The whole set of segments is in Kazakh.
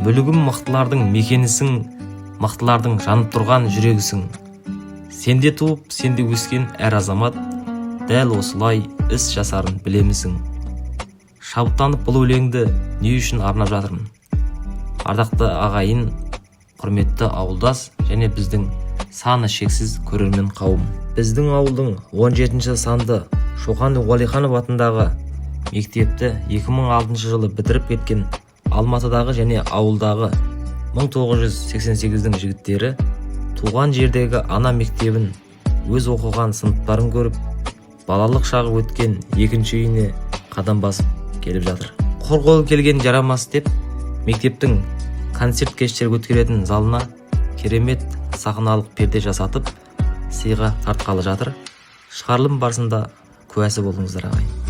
Мүлігім, мықтылардың мекенісің, мықтылардың жанып тұрған жүрегісің. Сенде туып, сенде өскен әр азамат дәл осылай іс жасарын білемісің? Шабыттанып бұл өлеңді не үшін арнап жатырмын? Ардақты ағайын, құрметті ауылдас және біздің саны шексіз көрермен қауым, біздің ауылдың 17 санды Шоқан Уәлиханов атындағы мектепті 2006 жылы бітіріп кеткен Алматыдағы және ауылдағы 1988-дің жігіттері туған жердегі ана мектебін, өз оқыған сыныптарын көріп, балалық шағы өткен екінші үйіне қадам басып келіп жатыр. Құр қол келген жарамас деп, мектептің концерт кештер өткеретін залына керемет сахналық перде жасатып, сыйға тартқалы жатыр. Шығарылым барысында куәсі болдыңыздар, ағайын.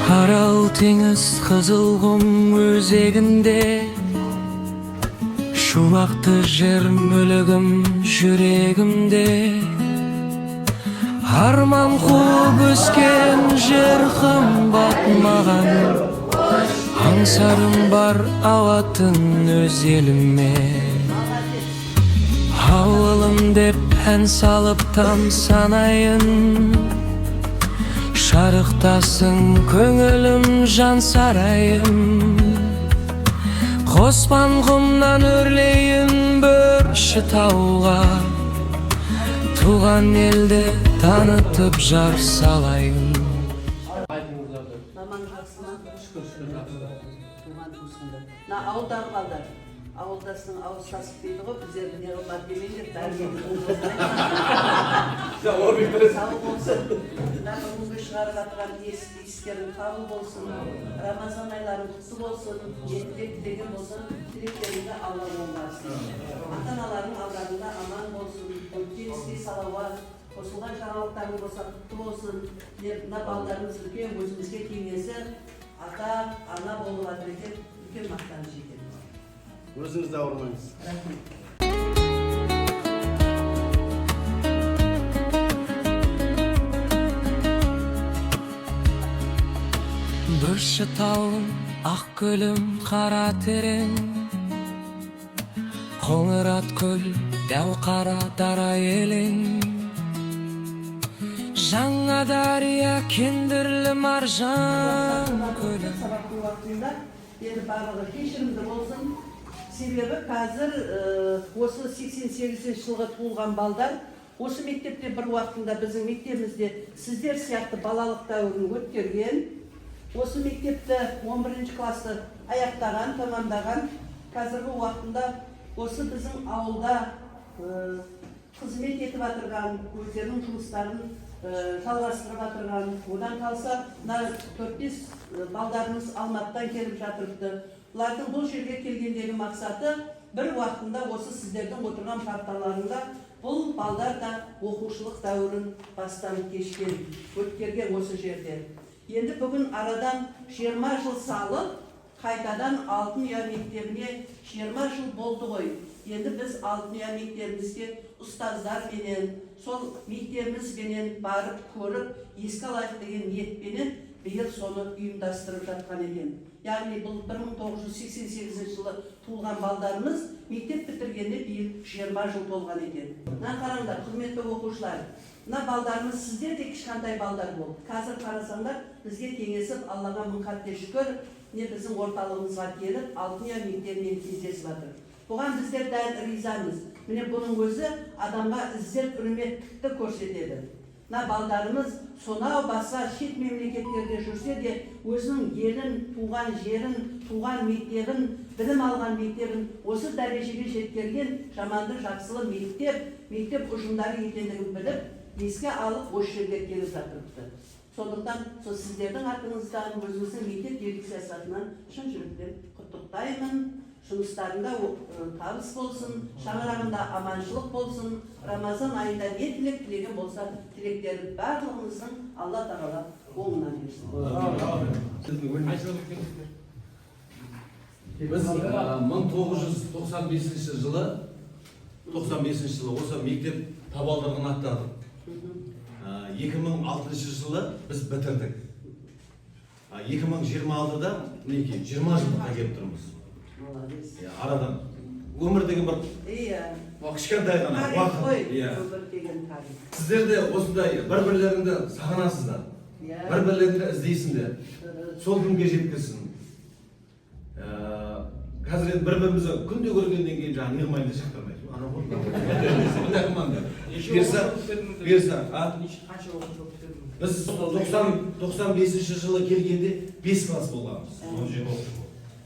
Арал теңіз, қызыл құм өзегінде, шуақты жер, мүлігім жүрегімде. Арман қуып өскен жер қымбат маған, аңсарым бар ауатын өз еліме. Ауылым деп ән салып тамсанайын, шарықтасын көңілім, жан сарайым. Қоспан құмнан өрлейін бүрші тауға, туған елді танытып жар салайын. Мамаң жақсы ма? Туған туысқандар, мына ауылдағы балдар, ауылдастың ауыз тасып дейді ғой, біздерді не қылмады демеңдер, бәрі сау болсын. Мына бүгінгі шығарып жатқан істерің қабыл болсын, Рамазан айларың құтты болсын. Не тілек тілеген болсын, тілектеріңді Алла оңғарсын. Ата аналарың алдарында аман болсын. Өткен істе салауат, қосылған жаңалықтарың болса, құтты болсын. Мына балдарымыз үлкен өзімізге кеңесі, ата ана болып жатыр екен, үлкен мақтаныш екен. Өзіңіз де ауырмаңыз. Рахмет. Бүрші тауым, ақ көлім, қара терең, Қоңырат көл, дәу қара дара елең, Жаңа дария, кендірлі маржан көлі. Сабақтың уақытында енді барлығы кешірімді болсын, себебі қазір осы 88 жылғы туылған балдар осы мектепте бір уақытында біздің мектебімізде сіздер сияқты балалық дәуірін өткерген, осы мектепті 11 классты аяқтаған, тамамдаған, қазіргі уақытында осы біздің ауылда қызмет етіп жатырған, өздерінің жұмыстарын жалғастырып жатырған. Одан қалса, мына төрт бес балдарымыз Алматыдан келіп жатырыпты. Бұлардың бұл жерге келгендегі мақсаты Бір уақытында осы сіздердің отырған парталарында бұл балдар да оқушылық дәуірін бастан кешкен, өткерген осы жерде. Енді бүгін арадан 20 жыл салып, қайтадан Алтын ұя мектебіне 20 жыл болды ғой. Енді біз Алтын ұя мектебімізге ұстаздарменен, сол мектебімізбенен барып көріп, еске алайық деген ниетпенен биыл соны ұйымдастырып жатқан екен. Яғни бұл 1988 жылы туылған балдарымыз мектеп бітіргенде биыл 20 жыл толған екен. Мына қараңдар, құрметті оқушылар, мына балдарымыз сіздер де кішкентай балдар болды. Қазір қарасаңдар, бізге кеңесіп, Аллаға мың қате шүкір, не біздің орталығымызға келіп, Алтын ұя мектебімен кездесіп жатыр. Бұған біздер дән ризамыз. Міне, бұның өзі адамға ізет, үрметтікті көрсетеді. Мына балдарымыз сонау басқа шет мемлекеттерде жүрсе де, өзінің елін, туған жерін, туған мектебін, білім алған мектебін осы дәрежеге жеткерген жаманды жақсылы мектеп, мектеп ұжымдары екендігін біліп, еске алып, осы жерге келіп жатырыпты. Сондықтан сол сіздердің атыңыздан, өзіміздің мектеп дирекциясы атынан шын жүректен құттықтаймын. Жұмыстарында табыс болсын, шаңырағында аманшылық болсын. Рамазан айында не тілек тілеген болса, тілектерін барлығымыздың Алла Тағала оңынан берсін. Біз 1995 жылы, 95 жылы осы мектеп табалдырығын аттадық. 2006 жылы біз бітірдік. 2026-да мінекей 20 жылдыққа келіп тұрмыз. Молодец. Иә, арадан өмір деген бір кішкентай ғана Тарих уақыт. қой. Иә. Өмір деген тарих. Сіздер де осындай бір бірлеріңді сағынасыздар. Бір бірлеріңді іздейсіңдер. Сол күнге жеткізсін. Қазір енді бір бірімізді күнде көргеннен кейін жаңағы не қылмайды, жақтырмайды. Анау ғой, мынау ғой. Мындай қылмаңдар. Бұйырса, бұйырса, а? Қанша оқушы болып бітірдіңіз? Біз 95 жылы келгенде 5 класс болғанбыз.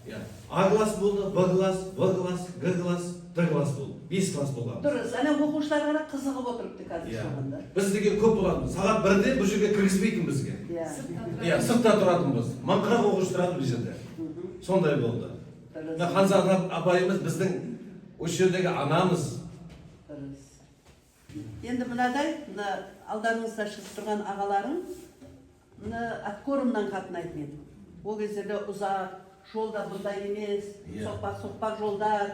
Иә. А класс болды, Б класс, В класс, Г класс, Д класс болды. 5 класс болғанбыз. Дұрыс, ана оқушылар ғана қызығып отырыпты қазір соған да. Біз деген көп болатынбыз. Сағат 1-де бұл жерге кіргізбейтін бізге. Иә, сыртта тұратынбыз. 1040 оқушы тұратын бұл жерде. Сондай болды. Мына Ханзада апайымыз біздің осы жердегі анамыз. Дұрыс. Енді мынадай, мына алдарыңызда шығып тұрған ағаларың мына откормнан қатынайтын еді. Ол кездерде ұзақ жолда бұндай емес, соқпақ соқпақ жолдар,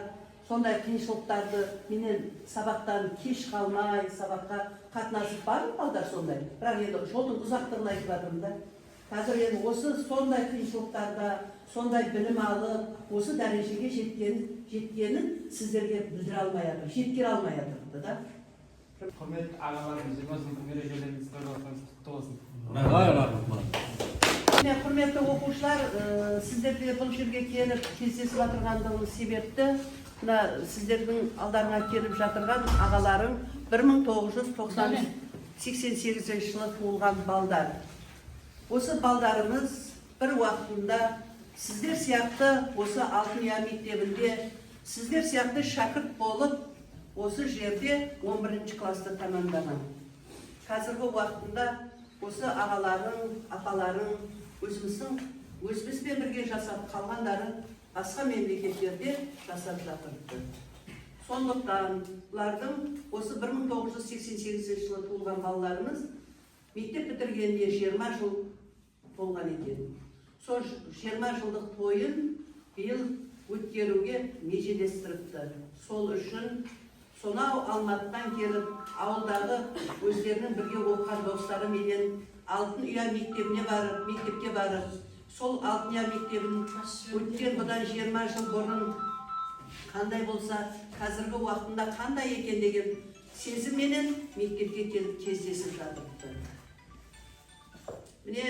сондай қиыншылықтарды менен сабақтан кеш қалмай, сабаққа қатынасып бар балдар сондай. Бірақ енді жолдың ұзақтығын айтып жатырмын да. Қазір енді осы сондай қиыншылықтарда сондай білім алып, осы дәрежеге жеткенін сіздерге білдіре алмай жатыр, жеткіре алмай жатырмын да. Құрметті ағаларымыз, 20 жылдық мерекелеріңіз тойлап құтты болсын! Міне, құрметті оқушылар, сіздер де бұл жерге келіп кездесіп жатырғандығымыз себепті мына сіздердің алдарыңа келіп жатырған ағаларың 1988 жылы туылған балдар. Осы балдарымыз бір уақытында сіздер сияқты осы Алтын ұя мектебінде сіздер сияқты шәкірт болып, осы жерде 11 классты тәмамдаған. Қазіргі уақытында осы ағаларың, апаларың өзіміздің өзімізбен бірге жасап, қалғандары басқа мемлекеттерде жасап жатырды. Сондықтан бұлардың осы 1988 жылы туылған балаларымыз мектеп бітіргеніне 20 жыл толған екен. Сол 20 жылдық тойын биыл өткеруге межелестіріпті. Сол үшін сонау Алматыдан келіп, ауылдағы өздерінің бірге оқыған достарыменен Алтын ұя мектебіне барып, мектепке барып, сол Алтын ұя мектебін өткен бұдан 20 жыл бұрын қандай болса, қазіргі уақытында қандай екен деген сезімменен мектепке келіп кездесіп жатырыпты. Міне,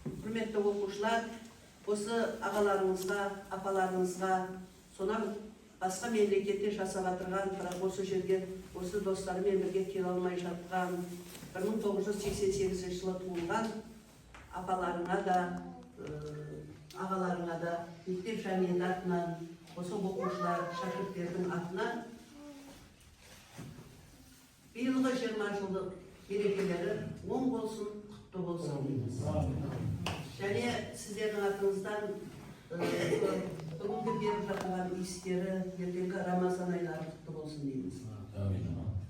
құрметті оқушылар, осы ағаларыңызға, апаларыңызға, сонан басқа мемлекетте жасап жатырған, бірақ осы жерге осы достарымен бірге келе алмай жатқан 1988 жылы туылған апаларыңа да, ағаларыңа да мектеп жәмиеті атынан, осы оқушылар, шәкірттердің атынан биылғы 20 жылдық мерекелері оң болсын, құтты болсын дейміз. Және сіздердің атыңыздан Бүгінгі беріп жатқан иістері, ертеңгі Рамазан айлары құтты болсын дейміз.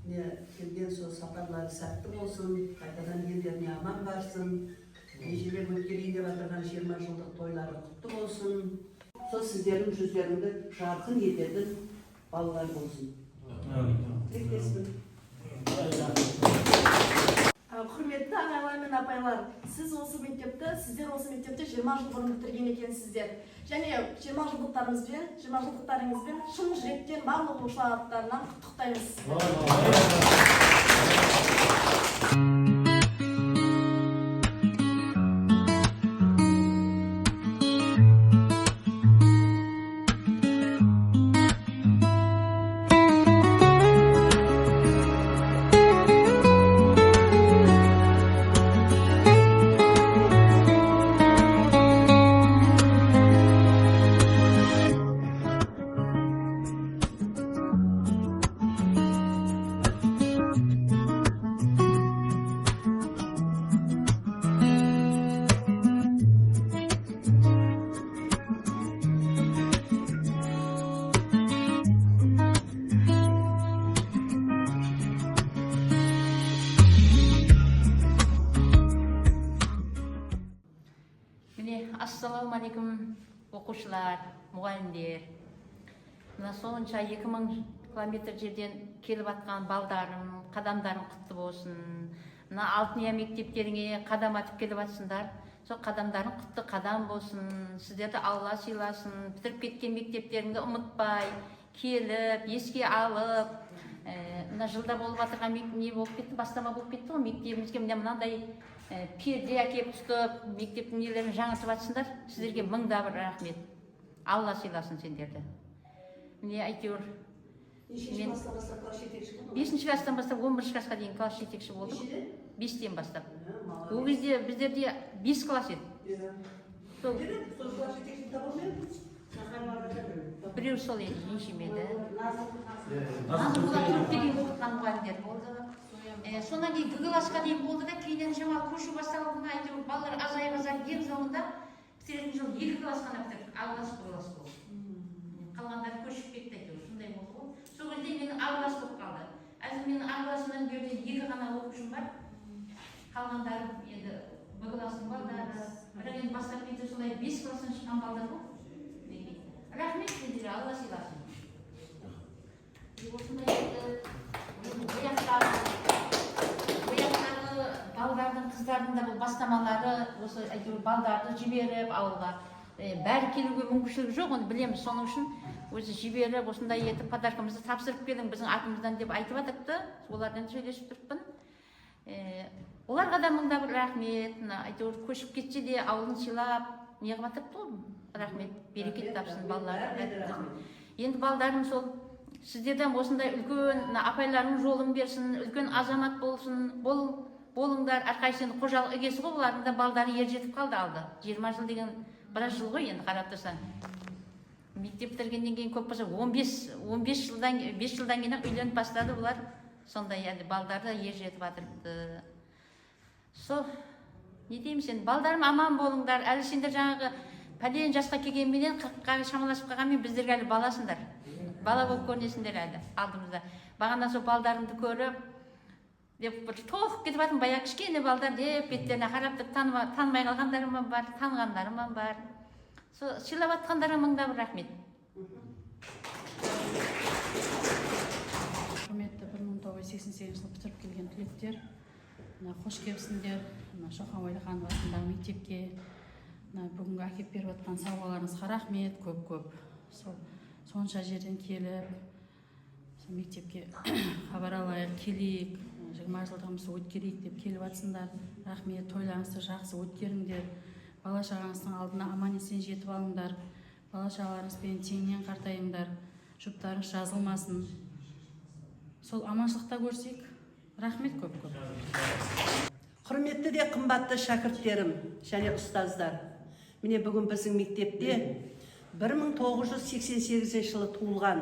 Міне, келген сол сапарлары сәтті болсын, қайтадан елдеріне аман барсын. Межелеп өткерейін деп жатырған 20 жылдық тойлары құтты болсын. Сол сіздердің жүздеріңді жарқын ететін балалар болсын. Тілектеспін. Құрметті ағайлар мен апайлар, сіздер осы мектепті 20 жыл бұрын бітірген екенсіздер. Және 20 жылдықтарыңызбен, 20 жылдықтарыңызбен шын жүректен барлық оқушылар аттарынан құттықтаймыз. Міне, ассалаумағалейкум, оқушылар, мұғалімдер! Мына сонша 2000 километр жерден келіп жатқан балдарым, қадамдарың құтты болсын. Мына алтын ұя мектептеріңе қадам атып келіп жатсыңдар, сол қадамдарың құтты қадам болсын. Сіздерді Алла сыйласын. Бітіріп кеткен мектептеріңді ұмытпай келіп, еске алып, мына жылда болып жатырған не болып кетті, бастама болып кетті ғой. Мектебімізге міне мынандай перде әкеліп тұтып, мектептің нелерін жаңартып жатсыңдар. Сіздерге мың да бір рахмет, Алла сыйласын сендерді. Міне, әйтеуір Нешінші Мен- класстан бастап класс жетекші болдың? Бесінші класстан бастап 11-ші классқа дейін класс жетекші болдым. Нешеде? Бестен бастап. Молодец. Ол кезде біздерде бес класс еді. Сол. Жарайды, сол класс жетекшіні таба алмай едіңіз. Біреу сол еді, жеңшем еді. Назымғұл төртке дейін оқытқан мұғалімдер болды. Содан кейін г классқа дейін болды да, кейіннен шамалы көшу басталды ма, әйтеуір балалар азайып азайып, ең соңында бітіретін жылы екі класс қана бітірдік, А класс, Б класс болды. Қалғандары көшіп кетті, әйтеуір сондай болды ғой. Сол кезде менің А класс болып қалды. Әзір менің А классымнан бұл жерде екі ғана оқушым бар, қалғандары енді Б класстың балдары. Бірақ енді бастап кетті солай, бес класстан шыққан балдар ғой. Мінекей. Рахмет сіздерге, Алла сыйласын. И осындай енді ояқтағы балдардың, қыздардың да бұл бастамалары осы. Әйтеуір балдарды жіберіп ауылға, бәрі келуге мүмкіншілігі жоқ, оны білеміз. Соның үшін өзі жіберіп, осындай етіп подаркамызды тапсырып келің біздің атымыздан деп айтып жатырыпты. Олармен сөйлесіп тұрыппын. Оларға да мың да бір рахмет. Мына әйтеуір көшіп кетсе де, ауылын сыйлап не қылып жатырыпты ғой. Рахмет, берекет тапсын Рахмет, балалар. бәріне де рахмет. Енді балдарым, сол сіздерден осындай үлкен, мына апайларың жолын берсін, үлкен азамат болсын, болыңдар. Әрқайсысы енді қожалық егесі ғой, бұлардың да балдары ер жетіп қалды алды. 20 жыл деген біраз жыл ғой енді, қарап тұрсаң. Мектеп бітіргеннен кейін көп болса 15 жылдан, 5 жылдан кейін ақ үйленіп бастады бұлар. Сондай енді балдар да ер жетіп жатырыпты. Сол не дейміз енді, балдарым, аман болыңдар. Әлі сендер жаңағы пәлен жасқа келгенменен, 40-қа шамаласып қалғанмен, біздерге әлі баласыңдар, бала болып көрінесіңдер әлі алдымызда. Бағана сол балдарымды көріп деп бір толқып кетіп жатырмын. Баяғы кішкене балдар деп беттеріне қарап тұрып танымай қалғандарым бар, танығандарым бар. Сол сыйлап жатқандарыңа мың да бір рахмет. Құрметті 1988 жылы бітіріп келген түлектер, мына қош келіпсіңдер мына Шоқан Уәлиханов атындағы мектепке! Мына бүгінгі әкеліп беріп жатқан сауғаларыңызға рахмет көп көп. Сол сонша жерден келіп, сол мектепке хабар алайық, келейік, 20 жылдығымызды өткерейік деп келіп жатсыңдар, рахмет. Тойларыңызды жақсы өткеріңдер, бала шағаңыздың алдына аман есен жетіп алыңдар, бала шағаларыңызбен теңнен қартайыңдар, жұптарыңыз жазылмасын. Сол аманшылықта көрсек. Рахмет көп көп. Құрметті де қымбатты шәкірттерім және ұстаздар, міне, бүгін біздің мектепте 1988 жылы туылған,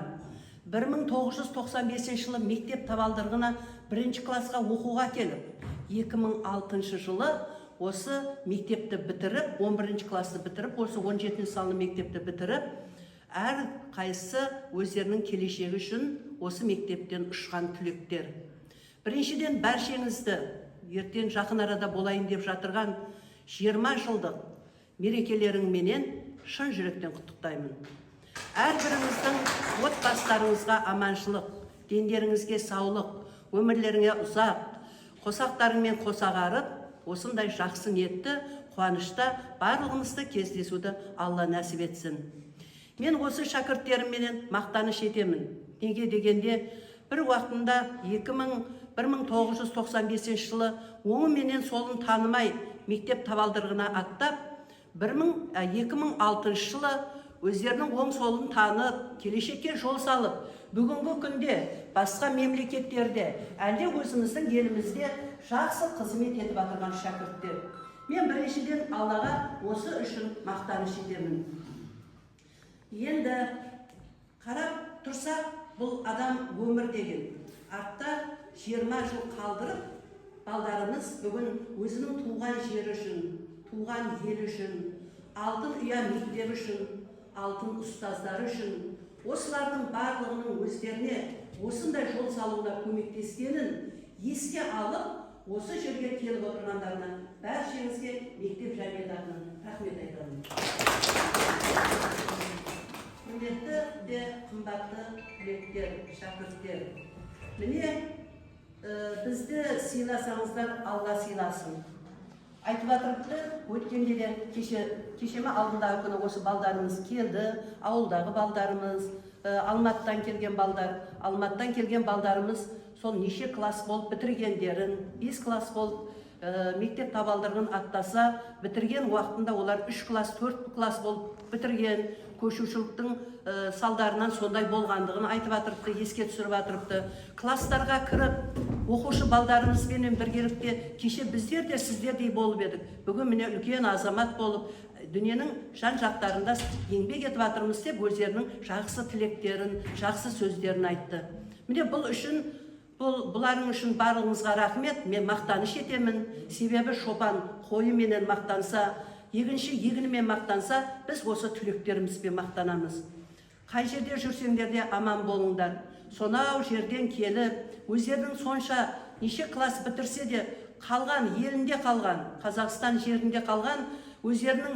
1995 жылы мектеп табалдырығына бірінші классқа оқуға келіп, 2006 жылы осы мектепті бітіріп, 11 классты бітіріп, осы 17 санлы мектепті бітіріп, Әр қайсы өздерінің келешегі үшін осы мектептен ұшқан түлектер. Біріншіден, баршеңізді ертең жақын арада болайын деп жатырған 20 жылдық мерекелеріңменен шын жүректен құттықтаймын. Әрбіріңіздің отбасыларыңызға аманшылық, дендеріңізге саулық, өмірлеріңе ұзақ, қосақтарыңмен қосағарып, осындай жақсы ниетті қуанышта барлығымызды кездесуді Алла нәсіп етсін. Мен осы шәкірттерімменен мақтаныш етемін. Неге дегенде, бір уақытында 1995 жылы оңы менен солын танымай мектеп табалдырығына аттап, 2006 жылы өздерінің оң солын танып, келешекке жол салып, бүгінгі күнде басқа мемлекеттерде, әлде өзіміздің елімізде жақсы қызмет етіп жатырған шәкірттер. Мен біріншіден Аллаға осы үшін мақтаныш етемін. Енді қарап тұрсақ, бұл адам өмір деген. Артта 20 жыл қалдырып, балдарымыз бүгін өзінің туған жері үшін, туған елі үшін, алтын ұя мектебі үшін, алтын ұстаздары үшін, осылардың барлығының өздеріне осындай жол салуына көмектескенін еске алып, осы жерге келіп отырғандарына баршеңізге мектеп жәмиеті атынан рахмет айтамын. Құрметті де қымбатты түлектер, шәкірттер, міне, бізді сыйласаңыздар, Алла сыйласын. Айтып жатырыпты, өткенде де кеше ме, алдындағы күні осы балдарымыз келді, ауылдағы балдарымыз, Алматыдан келген балдар, Алматыдан келген балдарымыз сол неше класс болып бітіргендерін, 5 класс болып мектеп табалдырығын аттаса, бітірген уақытында олар 3 класс, 4 класс болып бітірген, көшушіліктің салдарынан сондай болғандығын айтып жатырыпты, еске түсіріп жатырыпты. Класстарға кіріп, оқушы балдарымызбенен біргелікте кеше біздер де сіздердей болып едік. Бүгін міне үлкен азамат болып, дүниенің жан жақтарында еңбек етіп жатырмыз деп өздерінің жақсы тілектерін, жақсы сөздерін айтты. Міне, бұл үшін, бұларың үшін барлығыңызға рахмет, мен мақтаныш етемін. Себебі шопан қойыменен мақтанса, егінші егінімен мақтанса, біз осы түлектерімізбен мақтанамыз. Қай жерде жүрсеңдер де аман болыңдар. Сонау жерден келіп, өздерінің сонша неше класс бітірсе де қалған, елінде қалған, Қазақстан жерінде қалған өздерінің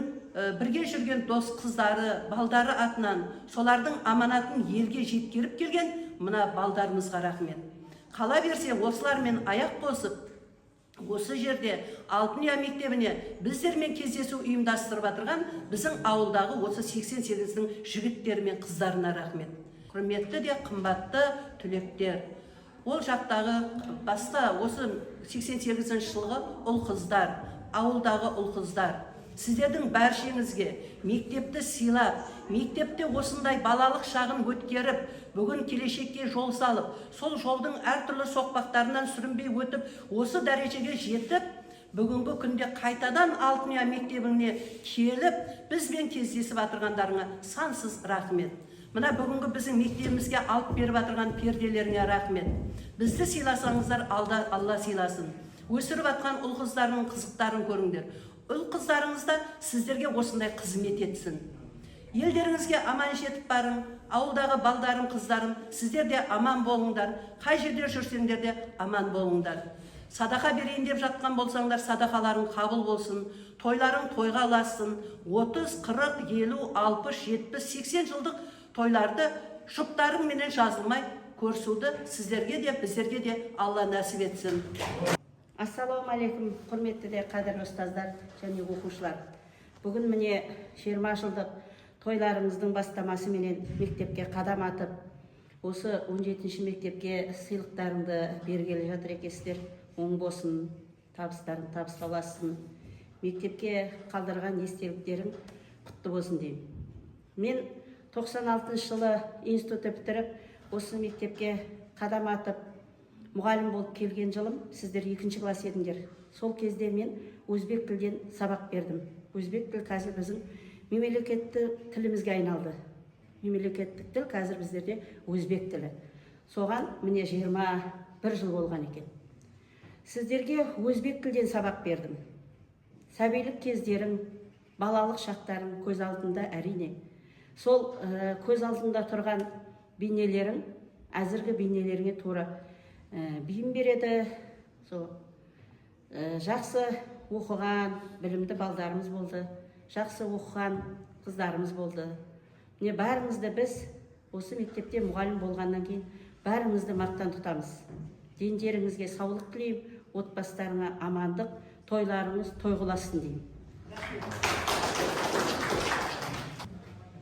бірге жүрген дос қыздары, балдары атынан солардың аманатын елге жеткеріп келген мына балдарымызға рахмет. Қала берсе, осылармен аяқ қосып, осы жерде Алтын ұя мектебіне біздермен кездесу ұйымдастырып жатырған біздің ауылдағы осы 88-дің жігіттері мен қыздарына рахмет. Құрметті де қымбатты түлектер, ол жақтағы басқа осы 88 жылғы ұл қыздар, ауылдағы ұл қыздар, сіздердің баршеңізге мектепті сыйлап, мектепте осындай балалық шағын өткеріп, бүгін келешекке жол салып, сол жолдың әртүрлі соқпақтарынан сүрінбей өтіп, осы дәрежеге жетіп, бүгінгі күнде қайтадан Алтын ұя мектебіне келіп, бізбен кездесіп жатырғандарыңа сансыз рахмет. Мына бүгінгі біздің мектебімізге алып беріп жатырған перделеріңе рахмет. Бізді сыйласаңыздар, Алла сыйласын. Өсіріп жатқан ұл қыздарының қызықтарын көріңдер. Ұл қыздарыңыз да сіздерге осындай қызмет етсін. Елдеріңізге аман жетіп барың, ауылдағы балдарым, қыздарым, сіздер де аман болыңдар. Қай жерде жүрсеңдер де аман болыңдар. Садақа берейін деп жатқан болсаңдар, садақаларың қабыл болсын, тойларың тойға ұлассын. 30, 40, 50, 60, 70, 80 жылдық тойларды жұптарыңменен жазылмай көрісуді сіздерге де, біздерге де Алла нәсіп етсін. Ассалаумағалейкум, құрметті де қадірлі ұстаздар және оқушылар. Бүгін міне 20 жылдық тойларыңыздың бастамасыменен мектепке қадам атып, осы 17-ші мектепке сыйлықтарыңды бергелі жатыр екенсіздер. Оң болсын, табыстарың табысқа ұлассын. Мектепке қалдырған естеліктерің құтты болсын деймін. Мен 96 жылы институтты бітіріп, осы мектепке қадам атып, мұғалім болып келген жылым, сіздер екінші класс едіңдер. Сол кезде мен өзбек тілден сабақ бердім. Өзбек тіл қазір біздің мемлекеттік тілімізге айналды. Мемлекеттік тіл қазір біздерде өзбек тілі. Соған міне 21 жыл болған екен. Сіздерге өзбек тілден сабақ бердім. Сәбилік кездерің, балалық шақтарың көз алдында әрине. Сол көз алдында тұрған бейнелерің әзіргі бейнелеріңе тура бейім береді. Сол жақсы оқыған білімді балдарымыз болды, жақсы оқыған қыздарымыз болды. Міне, бәріңізді біз осы мектепте мұғалім болғаннан кейін бәріңізді мақтан тұтамыз. Дендеріңізге саулық тілеймін, отбасыларыңа амандық, тойларыңыз той құласын деймін.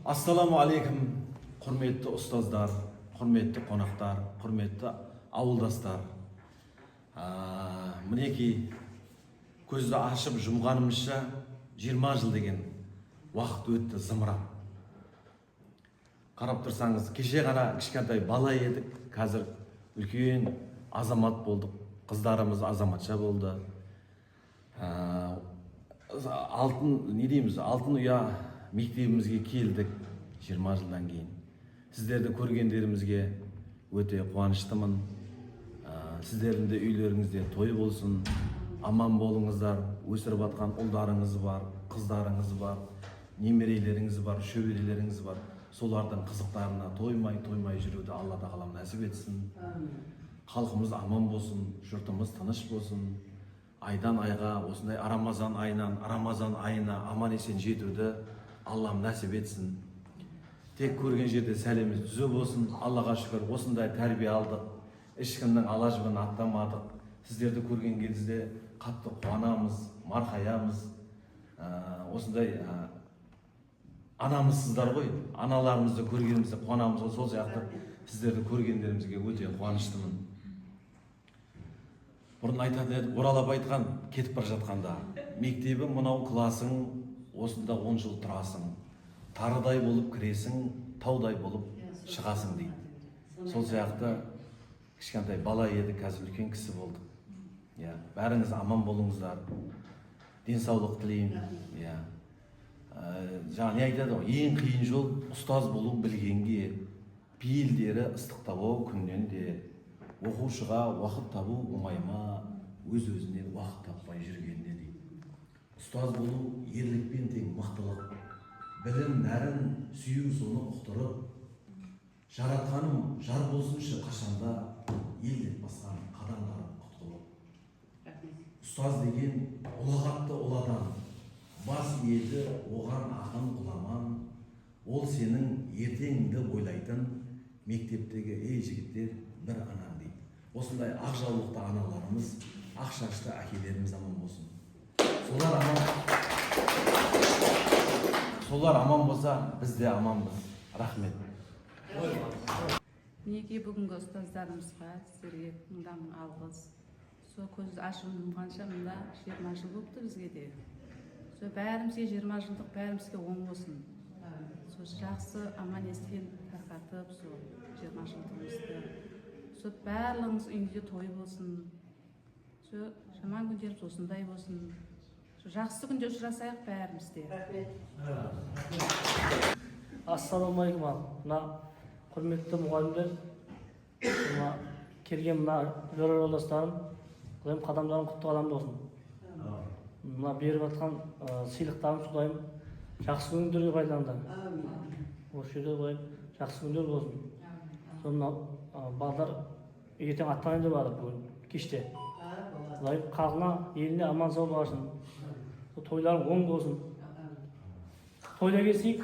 Ассаламу алейкум, құрметті ұстаздар, құрметті қонақтар, құрметті ауылдастар. Мінекей, көзді ашып жұмғанымызша 20 жыл деген уақыт өтті зымырап. Қарап тұрсаңыз, кеше ғана кішкентай бала едік, қазір үлкен азамат болдық, қыздарымыз азаматша болды. Алтын не дейміз, алтын ұя мектебімізге келдік 20 жылдан кейін. Сіздерді көргендерімізге өте қуаныштымын. Сіздердің де үйлеріңізде той болсын, аман болыңыздар. Өсіріп жатқан ұлдарыңыз бар, қыздарыңыз бар, немерелеріңіз бар, шөберелеріңіз бар. Солардың қызықтарына тоймай тоймай жүруді Алла тағалам нәсіп етсін. Халқымыз аман болсын, жұртымыз тыныш болсын. Айдан айға осындай Рамазан айынан Рамазан айына аман есен жетуді Аллам нәсіп етсін. Тек көрген жерде сәлеміміз түзу болсын. Аллаға шүкір, осындай тәрбие алдық, ешкімнің ала жібін аттамадық. Сіздерді көрген кезде қатты қуанамыз, марқаямыз. Осындай анамызсыздар ғой, аналарымызды көргенімізде қуанамыз ғой. Сол сияқты сіздерді көргендерімізге өте қуаныштымын. Бұрын айтатын едік, Орал апай айтқан кетіп бара жатқанда: мектебі мынау, классың, осында 10 жыл тұрасың, тарыдай болып кіресің, таудай болып шығасың дейді. Сол сияқты кішкентай бала едік, қазір үлкен кісі болдық. Иә, бәріңіз аман болыңыздар, денсаулық тілеймін. Иә, жаңа не айтады ғой, ең қиын жол ұстаз болу білгенге, пейілдері ыстықтау күннен де, оқушыға уақыт табу оңай ма, өз өзіне уақыт таппай жүргенде дейді. Ұстаз болу ерлікпен тең мықтылық, білім нәрін сүю, соны ұқтырып, жаратқаным жар болсыншы қашанда, ел деп басқан қадамдарым құтты болып. Ұстаз деген ұлағатты ұлы адам, бас иеді оған ақын ғұламан, ол сенің ертеңіңді ойлайтын мектептегі, ей жігіттер, бір анаң дейді. Осындай ақ жаулықты аналарымыз, ақ шашты әкелеріміз аман болсын. Солар аман болса, біз де аманбыз. Рахмет. Мінекей, бүгінгі ұстаздарымызға, сіздерге мыңда мың алғыс. Сол көз ашып жұмғанша мында 20 жыл болыпты бізге де. Сол бәрімізге 20 жылдық, бәрімізге оң болсын. Сол жақсы аман есен тарқатып, сол 20 жылдығымызды. Сол барлығыңыз үйіңізде той болсын. Сол жаман күндеріміз осындай болсын. Сол жақсы күнде ұшырасайық бәріміз де. Ассалаумағалейкум. Ал мына құрметті мұғалімдер, мына келген мына жора жолдастарым, құдайым қадамдарың құтты қадам болсын. Мына беріп жатқан сыйлықтарыңыз, құдайым жақсы күндерге пайдаланды. Осы жерде құдайым жақсы күндер болсын. Сол мына балдар ертең аттанайын деп жатыр бүгін кеште. Құдайым халқына, еліне аман сау барсын. Сол тойларың оң болсын. Тойда келсейік.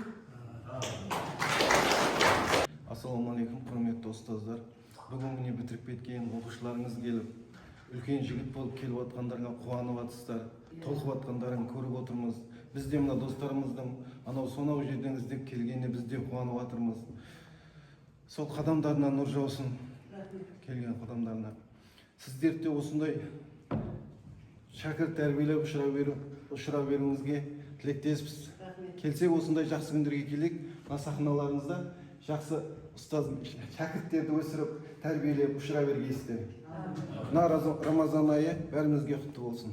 Ассалаумағалейкум, құрметті ұстаздар! Бүгін міне бітіріп кеткен оқушыларыңыз келіп, үлкен жігіт болып келіп жатқандарыңа қуанып жатсыздар, толқып жатқандарың көріп отырмыз. Біз де мына достарымыздың анау сонау жерден іздеп келгеніне біз де қуанып жатырмыз. Сол қадамдарына нұр жаусын, келген қадамдарына. Сіздер де осындай шәкірт тәрбиелеп ұшыра беруіңізге тілектеспіз. Келсек, осындай жақсы күндерге келейік. Мына сахналарыңызда жақсы ұстаз шәкірттерді өсіріп, тәрбиелеп ұшыра бергейсіздер. Мына Рамазан айы бәрімізге құтты болсын.